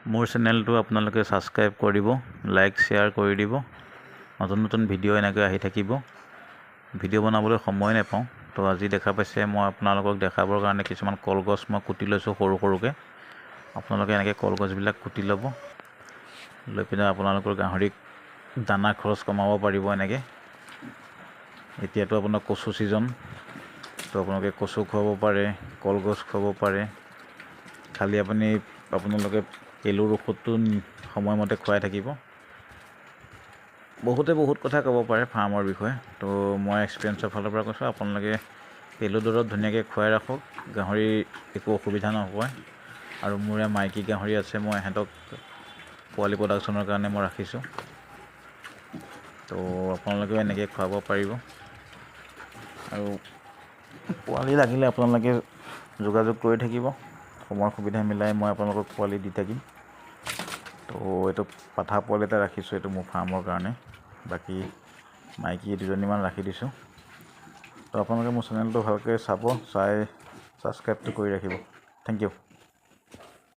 মোৰ চেনেলটো আপোনালোকে ছাবস্ক্ৰাইব কৰিব, লাইক, শ্বেয়াৰ কৰি দিব। নতুন নতুন ভিডিঅ' এনেকৈ আহি থাকিব। ভিডিঅ' বনাবলৈ সময় নাপাওঁ। তো আজি দেখা পাইছে, মই আপোনালোকক দেখাবৰ কাৰণে কিছুমান কলগছ মই কুটি লৈছোঁ সৰু সৰুকৈ। আপোনালোকে এনেকৈ কলগছবিলাক কুটি ল'ব, লৈ পিনে আপোনালোকৰ গাহৰিক দানা খৰচ কমাব পাৰিব এনেকৈ। এতিয়াতো আপোনাৰ কচু ছিজন, তো আপোনালোকে কচু খুৱাব পাৰে, কলগছ খুৱাব পাৰে। খালি আপোনালোকে পেলুৰ ঔষধটো সময়মতে খুৱাই থাকিব। বহুতে বহুত কথা ক'ব পাৰে ফাৰ্মৰ বিষয়ে। তো মই এক্সপিৰিয়েঞ্চৰ ফালৰ পৰা কৈছোঁ, আপোনালোকে পেলু দৰৱ ধুনীয়াকৈ খুৱাই ৰাখক, গাহৰি একো অসুবিধা নহয়। আৰু মোৰ এয়া মাইকী গাহৰি আছে, মই ইহঁতক পোৱালি প্ৰডাকশ্যনৰ কাৰণে মই ৰাখিছোঁ। তো আপোনালোকেও এনেকৈ খুৱাব পাৰিব আৰু পোৱালি লাগিলে আপোনালোকে যোগাযোগ কৰি থাকিব। সময় সুবিধা মিলাই মই আপোনালোকক পোৱালি দি থাকিম। তো এইটো পাঠা পোৱালি এটা ৰাখিছোঁ, এইটো মোৰ ফাৰ্মৰ কাৰণে। বাকী মাইকী দুজনীমান ৰাখি দিছোঁ। তো আপোনালোকে মোৰ চেনেলটো ভালকৈ চাব, চাই ছাবস্ক্ৰাইবটো কৰি ৰাখিব। Thank U.